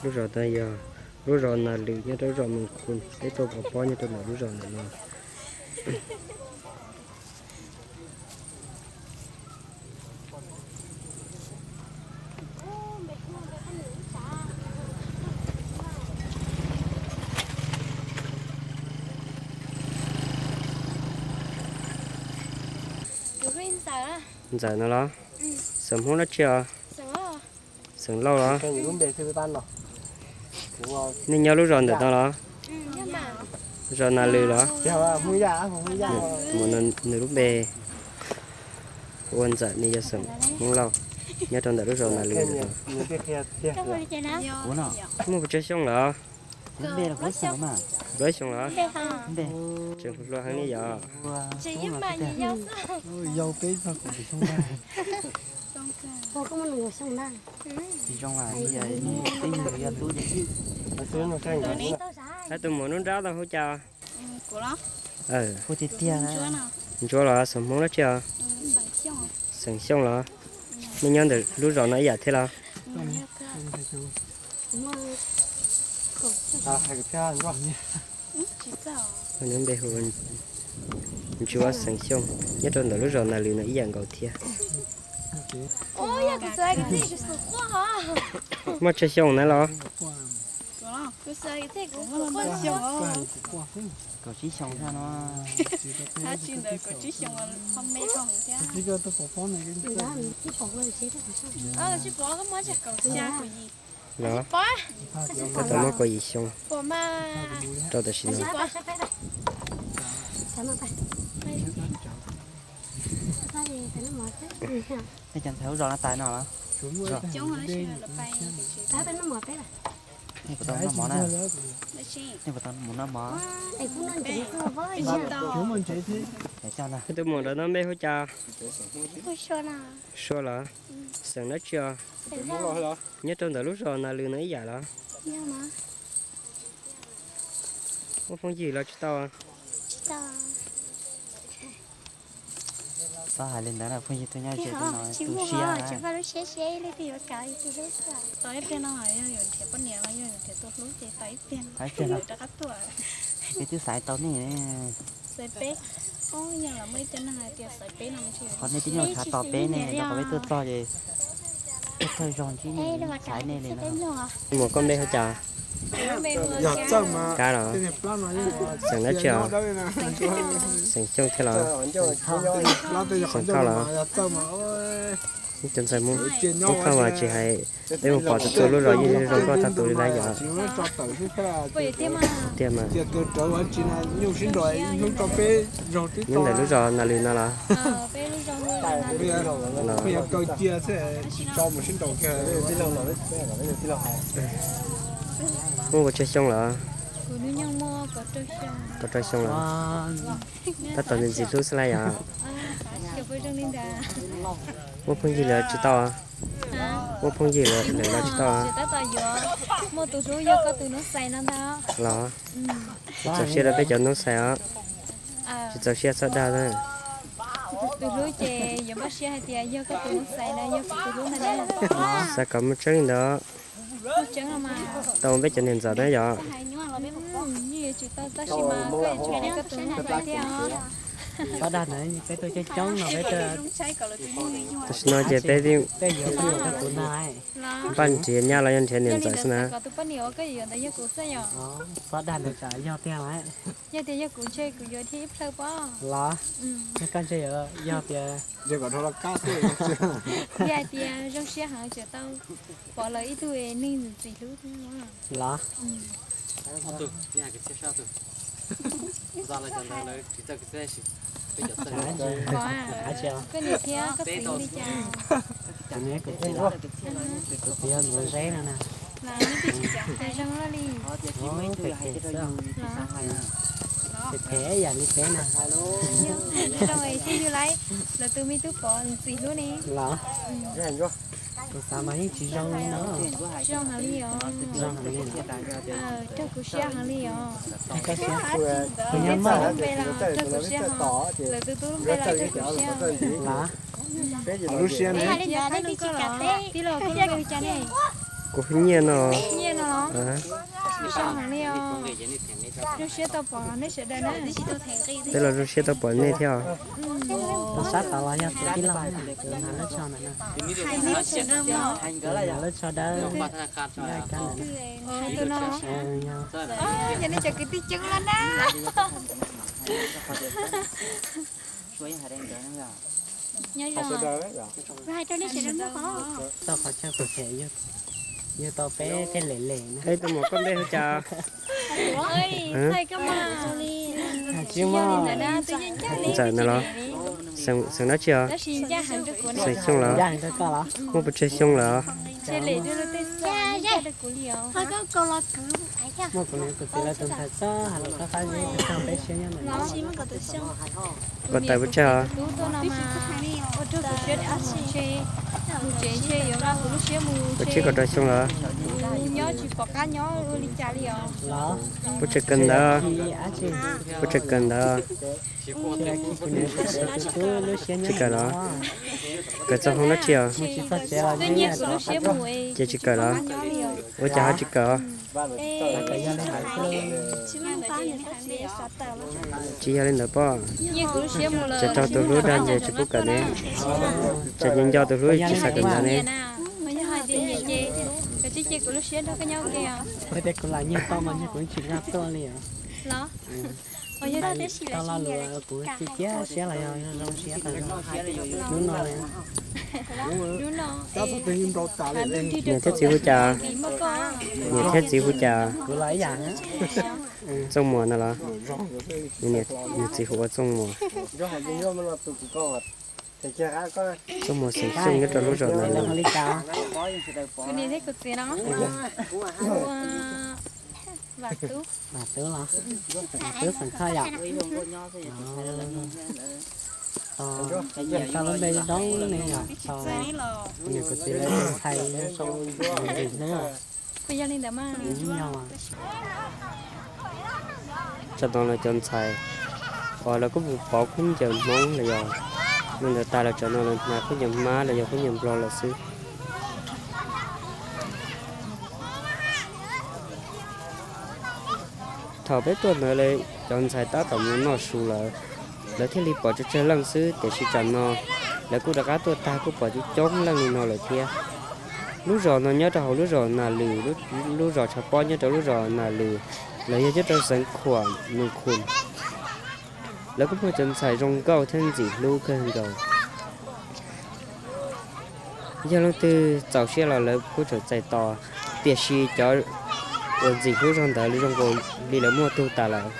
Lub zos no yog lub zos Nas Lwm nyob rau lub zos Moos Khus, peb tuaj pov pob nyob rau ntawm lub zos ntawm no. Ntxawm no los? Xeem Hmoob dab tsi os? Xeem Lauj los? Nej nyob lub zos ntawm no los? Zos Nas Lwm los? Mus no nws lub npe hu ua Ntxawm, nws yog xeem Hmoob Lauj, nyob rau ntawm lub zos Nas Lwm ntawm no. Muaj pes tsawg xyoo lawm? Plaub xyoo los? Tseem hluas heev li yog? Hab tus muam nruab nrab tau hu cas? Ntsuab los? Xeem Hmoob dab tsi os? Xeem Xyooj los? Nej nyob ntawm lub zos no ib yam thiab los? Nws npe hu Ntsuab, xeem Xyooj, nyob rau ntawm lub zos Nas Lwm no ib yam nkaus thiab. Muaj tsawg xyoo na los? Kaum tsib xyoo no. Los, tab tom muaj kaum yim xyoo rau tam sim no. Nej cov ntxhais hauv zos no tais no los? Nej puas tau noj mov na? Nej puas tau mus noj mov? Tus muam nram no npe hu cas? Sua los? Xeem dab tsi os? Nyob rau ntawm lub zos Nas Lwm no ib yam los? Muaj phooj ywg los tsis tau? Txhob hais li ntawd na, phooj ywg tuaj nyob ze no tu siab. Peb twb xaiv tau nej, qhov nej tib nyuag tshav tos peb ne, rau qhov peb tuaj txog ces peb thawj zaug ntsib nej, xaiv nej li na. Muam, koj npe hu cas? Kab los? Xeem dab tsi os? Xeem Xyooj thiab los? Xeem Thoj los? Cov ntxhais Hmoob Thoj mas tsis hais, peb mus pom txhua txhua lub zos yeej zoo nkauj tag tus li lawm yom. Tiag mas. Nyob ntawm lub zos Nas Lwm no los? Muaj pes tsawg xyoo lawm? Kaum rau xyoo los? Tab tom ntxim hlub xwb lawm yom. Muaj phooj ywg lawm tsis tau? Muaj phooj ywg lawm los tsis tau? Muaj tus hlub yog koj tus noob xais no ntag. Los? Tsis txaus siab rau peb cov noob xais os. Tsis txaus siab txhob dag na. Tus hlub ces yuav npaj siab hais tias yog koj tus noob xais no yog kuv tus hlub ntag na. Xav kom muaj tseeb li ntawd. Tau peb cov niam ntxawm na yom. Yeej yuav tsum tau, tab sis mas koj yuav tsum hais koj tus noob xais thiab os. Tam sim no ces peb npaj nrhiav nyab los yog nrhiav niam ntxawm xwb na. Kom tus poj niam uas koj yuav ntawd yog kuv xwb yom. Yog tias yog kuv ntshe kuv yuav thiab ib plhaw pob. Los, koj ntshe yog tias, yog hais tias zoo siab heev tseem tau pom lawv ib tug neeg ntxim hlub thiab. Los, koj niam thiab koj txiv li cas? Kuv txiv yog Ntxuav Zeb no na. Zoo li phem, phem yam li peb na. Zoo thiaj yug lawv tus me tub pov ntxim hlub ne. Los, kuv xav mas yeej tsis zoo li no. Zoo heev li os. Zoo heev li. Raug kuv siab heev li os. Koj siab, kuv nyob maj. Raug kuv siab heev. Lawv tus tub lub npe los raug kuv siab. Los, lub siab ne. Tij laug, koj lub npe hu cas ne? Kuv hu Nyiaj no. Nyiaj no. Zoo heev li os. Zoo siab tau pom nej sawv daws na. Peb los zoo siab tau pom nej thiab os. Tus sab tod los yog tus tij laug na, tus hnav lub tsho ntawm no. Tus hnav lub tsho dawb dawb kab ntawm no. Yog nej cov kwv tij Xyooj los na. Nyob zoo. Tau qhov chaw tus phem yug tau peb tej lem lem na. Ej, tus muam koj npe hu cas? Tsis muaj. Ntxawm na los? Xeem dab tsi os? Xeem Xyooj lawm? Muaj pes tsawg xyoo lawm? Muaj kuv niam kuv txiv lawv tus ntxhais txawj hais lus qab qab zib tag peb siab nyob ntawm no. Puas tawm pes tsawg os? Ua rau kuv siab dhau, ntshe mus tsev ntshe yuav nqa kuv lub siab mus. Puas tsib kaum rau xyoo lawm? Nyob tsis pom qab nyob ua li cas li os. Puas tseem kawm ntawv? Puas tseem kawm ntawv? Tsis kawm los? Kawm txog hoob dab tsi os? Ces tsis kawm los? Ua cas ho tsis kawm? Tsis yog li ntawd pob. Tseem raug tus hlub dag ntes tsis pub kawm ne. Tseem nco nco tus hlub tsis xav kawm ntawv ne. Kuv lam nyiag tau mas kuv tsis nqa tuaj li os. Tau lo lus kuv txiav siab los yog zoo siab tas zog hnub no li. Niam thiab txiv hu cas? Niam thiab txiv hu cas? Kuv los ib yam. Txooj Muas no los? Nws txiv hu ua Txooj Muas. Txooj Muas xeem Xyooj nyob rau lub zos no. Kuv niam thiab kuv txiv no hu ua Vam Tub. Vam Tub los? Vam Tub xeem Thoj yom? Tau lub npe zoo ne yom, tau kuv niam kuv txiv lawv tus ntxhais zoo ntxim hlub. Kuj yog li ntawd mas. Tsam no lawv cov ntxhais uas lawv kuj mus pov khaub ncaws Hmoob los yog li ntawd tas lawm, tsam no lawv hnav khaub ncaws Hmab los yog khaub ncaws Nplog lawm xwb. Thaum peb tuaj ntawd lawv cov ntxhais tab tom mus noj su lawm, lawv thiaj li pom tsawg tsawg leej xwb, tiam sis tsam no lawv kuj rov qab tuaj tag kuj pom coob coob leej li no lawm thiab. Lub zos no nyob rau hauv lub zos Nas Lwm, lub zos tshav pob nyob rau lub zos Nas Lwm, los yog nyob rau xeev Khuam Nus Khun. Lawv kuj muaj cov ntxhais zoo nkauj thiab ntxim hlub kawg nkaus. Yog leej twg txaus siab los lawv kuj tseem txais tos, tiam sis cov uas ntxim hlub zog ntawd zoo nkaus li lawv muaj tug tas lawm.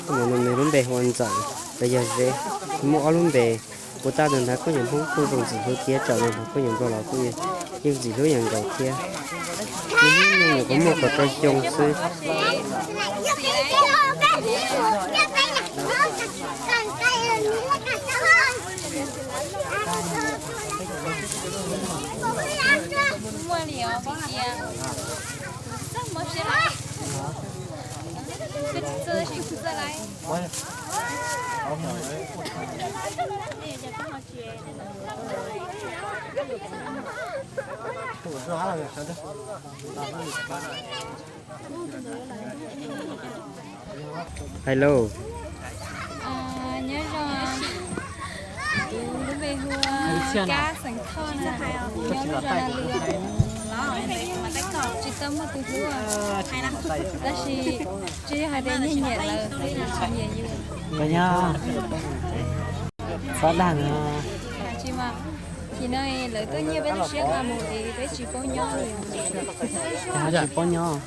Tus muam no nws lub npe hu ua Ntxawm los yog Zeb, muaj ob lub npe. Puas tas nws hnav khaub ncaws Hmoob kuj zoo ntxim hlub thiab, tsam nws hnav khaub ncaws Nplog los kuj yeej ntxim hlub yam nkaus thiab. Nws hnub nyoog nyuam qhuav muaj kaum rau xyoo xwb. Hello. Nyob zoo, kuv lub npe hu ua Kab xeem Thoj na, nyob lub zos Nas Lwm, tsis tau muaj tus hlub, tab sis tsis yog hais tias nyiag nyiam lawm, nyiam yus. Tsis mas, tsis no lawv tuaj nyiag peb lub siab nqa mus es peb tsis paub nyob li. Tsis paub nyob.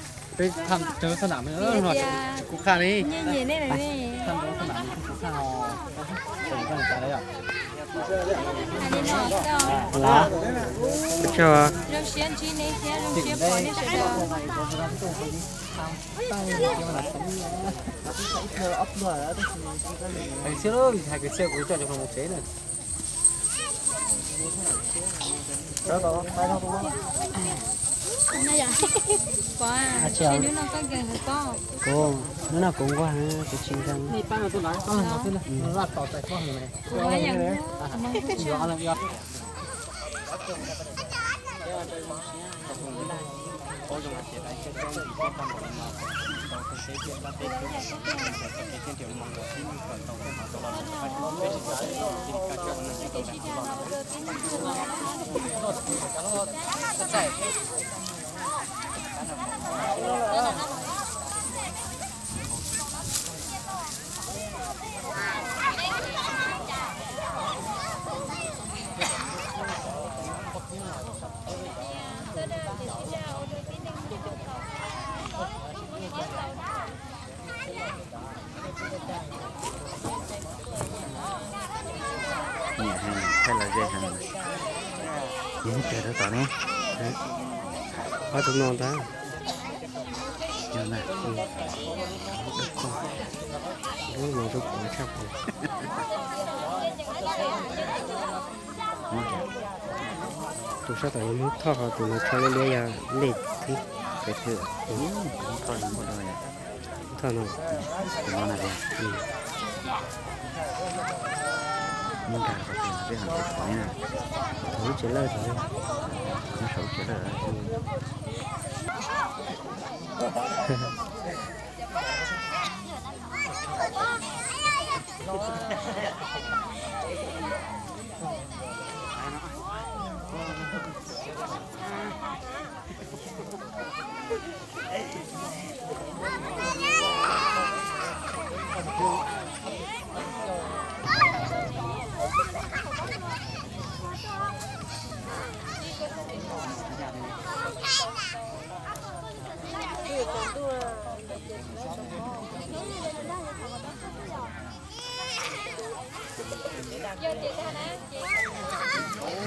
Nyiag nyiam nej lawm ne. Ua tsaug. Zoo siab ntsib nej thiab zoo siab pom nej sawv daws. Hais kwv txhiaj kuv coj cov hluas mus tsev na. Kuv, hnub no kuv nquag, kuv tsis nkees. Nyiam heev, thaij los ze heev. Yog ib teg rau tom ne. Ob tug no ntag. Yog na. Lub no zoo kuv tshaj plaws. Tus sab tom yog Hmoob Thoj, ho tus no tsho liab liab yog lej thib pem twg? Hmoob Thoj, Hmoob Thoj no. Tus no na. Muab nkag rau qhov twg no peb ho ntes tau ne na. Lub tsev lawj, nyob saum lub tsev lawj.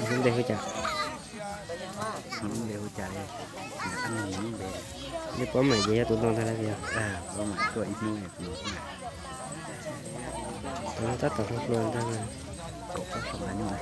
Lub npe hu cas? Lub npe hu cas li? Nws paub mas ces yog tus no ntag lauj. Paub mas tuaj ib hnub no. Tus no tab tom hluas hluas ntag. Kaum plaub xyoo nyuj na.